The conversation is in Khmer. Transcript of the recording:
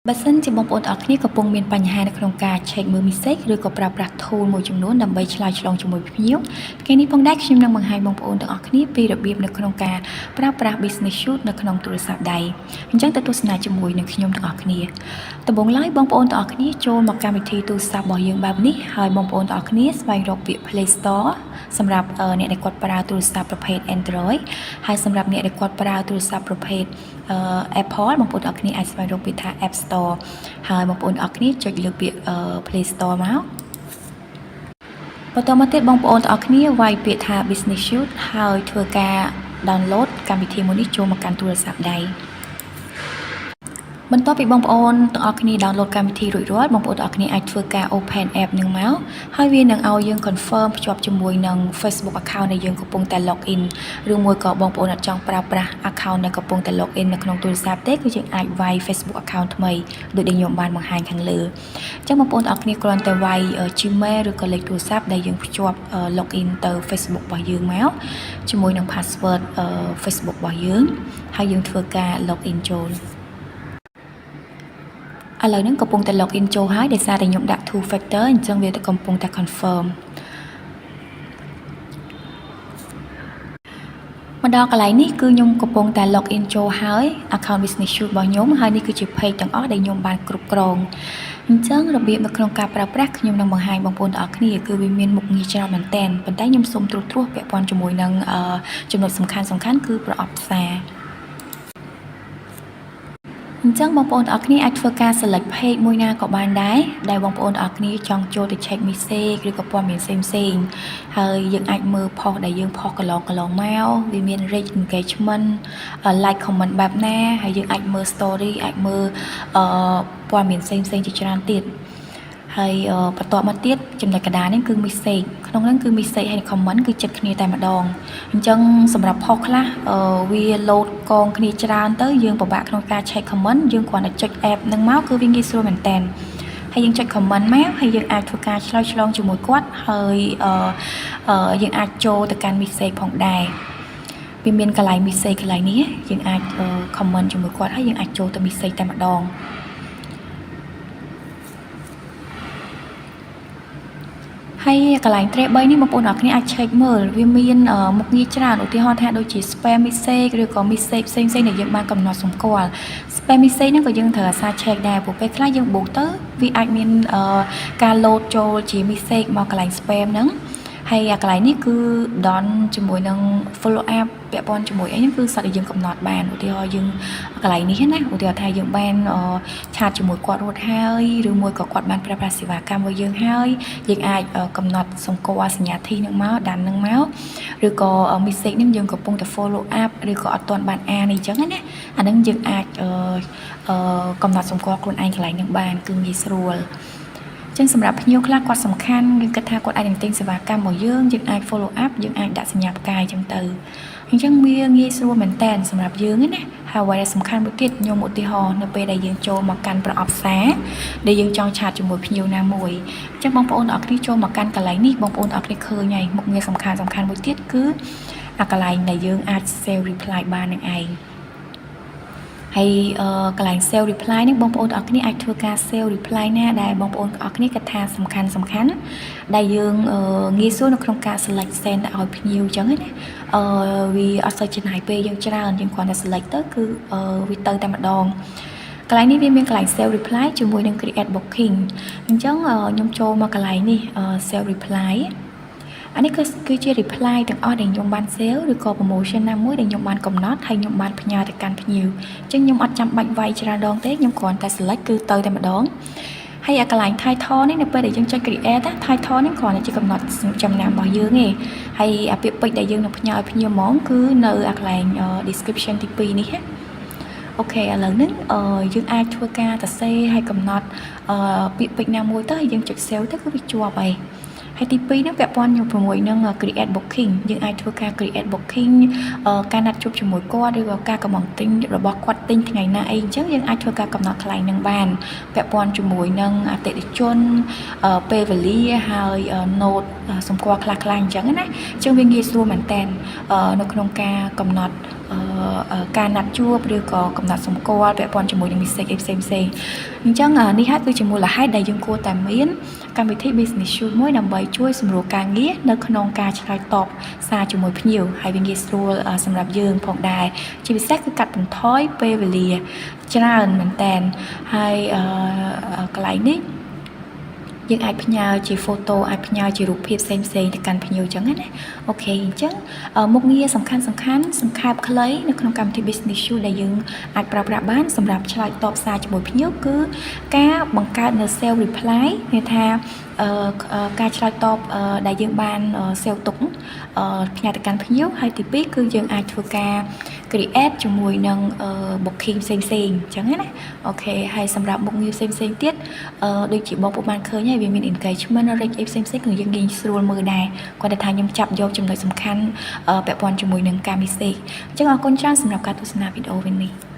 បើសិនជាបងប្អូនទាំងអស់គ្នាកំពុងមានបញ្ហានៅក្នុងការ check មើល message ឬក៏ប្រើប្រាស់ tool មួយចំនួនដើម្បីឆ្លើយឆ្លងជាមួយភ្ញៀវថ្ងៃនេះផងដែរខ្ញុំនឹងបង្ហាញបងប្អូនទាំងអស់គ្នាពីរបៀបនៅក្នុងការប្រើប្រាស់ Business Suite នៅក្នុងទូរស័ព្ទដៃអញ្ចឹងទៅទស្សនាជាមួយនឹងខ្ញុំទាំងអស់គ្នាដំបូងឡើយបងប្អូនទាំងអស់គ្នាចូលមកកម្មវិធីទូរស័ព្ទរបស់យើងបែបនេះហើយបងប្អូនទាំងអស់គ្នាស្វែងរកពាក្យ Play Store សម្រាប់អ្នកដែលគាត់ប្រើទូរស័ព្ទប្រភេទ Android ហើយសម្រាប់អ្នកដែលគាត់ប្រើទូរស័ព្ទប្រភេទ Apple បងប្អូនទាំងអស់គ្នាអាចស្វែងរកពាក្យថា App Store ហើយបងប្អូនទាំងអស់គ្នាចុចលើពាក្យ Play Store មកបន្តមកទៀតបងប្អូនទាំងអស់គ្នាវាយពាក្យថា Business Suite ហើយធ្វើការ download កម្មវិធីមួយនេះចូលមកកាន់ទូរស័ព្ទដៃបន្ទាប់ពីបងប្អូនទាំងអស់គ្នា download កម្មវិធីរួចរាល់បងប្អូនទាំងអស់គ្នាអាចធ្វើការ open app នឹងមកហើយវានឹងឲ្យយើង confirm ភ្ជាប់ជាមួយនឹង Facebook account ដែលយើងកំពុងតែ log in ឬមួយក៏បងប្អូនអត់ចង់ប្រើប្រាស់ account ដែលកំពុងតែ log in នៅក្នុងទូរស័ព្ទទេគឺយើងអាចវាយ Facebook account ថ្មីដូចដែលខ្ញុំបានបង្ហាញខាងលើអញ្ចឹងបងប្អូនទាំងអស់គ្នាគ្រាន់តែវាយ Gmail ឬក៏លេខទូរស័ព្ទដែលយើងភ្ជាប់ log in ទៅ Facebook របស់យើងមកជាមួយនឹង password Facebook របស់យើងហើយយើងធ្វើការ log in ចូលឥឡូវហ្នឹងកំពុងតែ log in ចូលហើយដោយសារតែខ្ញុំដាក់ two factor អញ្ចឹងវាកំពុងតែ confirm មកដល់កន្លែងនេះគឺខ្ញុំកំពុងតែ log in ចូលហើយ account Business Suite របស់ខ្ញុំហើយនេះគឺជា page ទាំងអស់ដែលខ្ញុំបានគ្រប់គ្រងអញ្ចឹងរបៀបនៅក្នុងការប្រើប្រាស់ខ្ញុំនឹងបង្ហាញបងប្អូនទាំងអស់គ្នាគឺវាមានមុខងារច្រើនមែនទែនប៉ុន្តែខ្ញុំសូមត្រួសត្រាសពាក់ព័ន្ធជាមួយនឹងចំណុចសំខាន់សំខាន់គឺប្រអប់សារអញ្ចឹងបងប្អូនទាំងអស់គ្នាអាចធ្វើការ select page មួយណាក៏បានដែរដែលបងប្អូនទាំងអស់គ្នាចង់ចូលទៅ check message ឬក៏ព័ត៌មានផ្សេងផ្សេងហើយយើងអាចមើល post ដែលយើង post កន្លងកន្លងមកវាមាន reach engagement like comment បែបណាហើយយើងអាចមើល story អាចមើលអឺព័ត៌មានផ្សេងផ្សេងជាច្រើនទៀតហើយបន្ទាប់មកទៀតចំណុចកណ្ដាលនេះគឺ message ក្នុងហ្នឹងគឺ message ហើយ comment គឺចិត្តគ្នាតែម្ដងអញ្ចឹងសម្រាប់ post ខ្លះវា load កងគ្នាច្រើនទៅយើងពិបាកក្នុងការ check comment យើងគ្រាន់តែចុច app ហ្នឹងមកគឺវាងាយស្រួលមែនតើហើយយើងចុច comment មកហើយយើងអាចធ្វើការឆ្លើយឆ្លងជាមួយគាត់ហើយយើងអាចចូលទៅកាន់ message ផងដែរវាមានកន្លែង message កន្លែងនេះយើងអាច comment ជាមួយគាត់ហើយយើងអាចចូលទៅ message តែម្ដងហើយកន្លែង tray 3នេះបងប្អូនអរគ្នាអាច check មើលវាមានមុខងារច្រើនឧទាហរណ៍ថាដូចជា spam message ឬក៏ message ផ្សេងៗដែលយើងបានកំណត់សម្គាល់ spam message ហ្នឹងក៏យើងត្រូវអាសា check ដែរព្រោះពេលខ្លះយើងបូកទៅវាអាចមានការ load ចូលជា message មកកន្លែង spam ហ្នឹងហើយអាកន្លែងនេះគឺ done ជាមួយនឹង follow up ពាក់ព័ន្ធជាមួយអីហ្នឹងគឺសិតតែយើងកំណត់បានឧទាហរណ៍យើងកន្លែងនេះណាឧទាហរណ៍ថាយើងបាន chat ជាមួយគាត់រួចហើយឬមួយក៏គាត់បានប្រើប្រាស់សេវាកម្មរបស់យើងហើយយើងអាចកំណត់សម្គាល់សញ្ញាធីនឹងមកដាននឹងមកឬក៏ message ហ្នឹងយើងកំពុងតែ follow up ឬក៏អត់ទាន់បានអានអីចឹងណាអាហ្នឹងយើងអាចកំណត់សម្គាល់ខ្លួនឯងកន្លែងហ្នឹងបានគឺងាយស្រួលចឹងសម្រាប់ភ្ញៀវខ្លះគាត់សំខាន់យើងគិតថាគាត់អាចនឹងទិញសេវាកម្មរបស់យើងយើងអាច follow up យើងអាចដាក់សញ្ញាផ្កាយចឹងទៅអញ្ចឹងវាងាយស្រួលមែនតើសម្រាប់យើងណាហើយអ្វីដែលសំខាន់មួយទៀតខ្ញុំឧទាហរណ៍នៅពេលដែលយើងចូលមកកាន់ប្រអប់សារដែលយើងចង់ chat ជាមួយភ្ញៀវណាមួយអញ្ចឹងបងប្អូនទាំងអស់គ្នាចូលមកកាន់កន្លែងនេះបងប្អូនទាំងអស់គ្នាឃើញហើយមុខងារសំខាន់សំខាន់មួយទៀតគឺអាកន្លែងដែលយើងអាច save reply បាននឹងឯងហើយកន្លែង save reply នេះបងប្អូនទាំងអស់គ្នាអាចធ្វើការ save reply ណាដែលបងប្អូនទាំងអស់គ្នាគិតថាសំខាន់សំខាន់ដែលយើងងាយស្រួលនៅក្នុងការ select send ទៅឲ្យភ្ញៀវអញ្ចឹងណាវាអត់សូវចំណាយពេលយើងច្រើនយើងគ្រាន់តែ select ទៅគឺវាទៅតែម្ដងកន្លែងនេះវាមានកន្លែង save reply ជាមួយនឹង create booking អញ្ចឹងខ្ញុំចូលមកកន្លែងនេះ save reply អានេះគឺជា reply ទាំងអស់ដែលខ្ញុំបាន save ឬក៏ promotion ណាមួយដែលខ្ញុំបានកំណត់ហើយខ្ញុំបានផ្ញើទៅកាន់ភ្ញៀវអញ្ចឹងខ្ញុំអត់ចាំបាច់វាយច្រើនដងទេខ្ញុំគ្រាន់តែ select គឺទៅតែម្ដងហើយអាកន្លែង title នេះនៅពេលដែលយើងចុច create ណា title នេះគ្រាន់តែជាកំណត់ចំណាំរបស់យើងទេហើយអាពាក្យពេចន៍ដែលយើងនឹងផ្ញើឲ្យភ្ញៀវហ្មងគឺនៅអាកន្លែង description ទី2នេះណា OK ឥឡូវហ្នឹងយើងអាចធ្វើការសរសេរឲ្យកំណត់ពាក្យពេចន៍ណាមួយទៅហើយយើងចុច save ទៅគឺវាជាប់ហើយហើយទី2ហ្នឹងពាក់ព័ន្ធជាមួយនឹង create booking យើងអាចធ្វើការ create booking ការណាត់ជួបជាមួយគាត់ឬក៏ការកំងទិញរបស់គាត់ទិញថ្ងៃណាអីអញ្ចឹងយើងអាចធ្វើការកំណត់កន្លែងហ្នឹងបានពាក់ព័ន្ធជាមួយនឹងអតិថិជនពេលវេលាហើយ note សម្គាល់ខ្លះៗអញ្ចឹងណាអញ្ចឹងវាងាយស្រួលមែនតើនៅក្នុងការកំណត់ ការណាត់ជួបឬក៏កំណត់សម្គាល់ពាក់ព័ន្ធជាមួយនឹង message អីផ្សេងផ្សេងអញ្ចឹងនេះហើយគឺជាមូលហេតុដែលយើងគួរតែមានកម្មវិធី business suite មួយដើម្បីជួយសម្រួលការងារនៅក្នុងការឆ្លើយតបសារជាមួយភ្ញៀវហើយវាងាយស្រួលសម្រាប់យើងផងដែរជាពិសេសគឺកាត់បន្ថយពេលវេលាច្រើនមែនតើហើយកន្លែងនេះយើងអាចផ្ញើជា photo អាចផ្ញើជារូបភាពផ្សេងផ្សេងទៅកាន់ភ្ញៀវអញ្ចឹងណាOK អញ្ចឹងមុខងារសំខាន់សំខាន់សង្ខេបខ្លីនៅក្នុងកម្មវិធី Business Suite ដែលយើងអាចប្រើប្រាស់បានសម្រាប់ឆ្លើយតបសារជាមួយភ្ញៀវគឺការបង្កើតនៅ save reply មានថាការឆ្លើយតបដែលយើងបាន save ទុកផ្ញើទៅកាន់ភ្ញៀវហើយទី2គឺយើងអាចធ្វើការ create ជាមួយនឹង booking ផ្សេងផ្សេងអញ្ចឹងណាOK ហើយសម្រាប់មុខងារផ្សេងផ្សេងទៀតដូចជាបងប្អូនបានឃើញហើយវាមាន engagement rate អីផ្សេងផ្សេងគឺយើងងាយស្រួលមើលដែរគាត់ថាខ្ញុំចាប់យកចំណុចសំខាន់ពាក់ព័ន្ធជាមួយនឹងការ message អញ្ចឹងអរគុណច្រើនសម្រាប់ការទស្សនាវីដេអូវិញនេះ។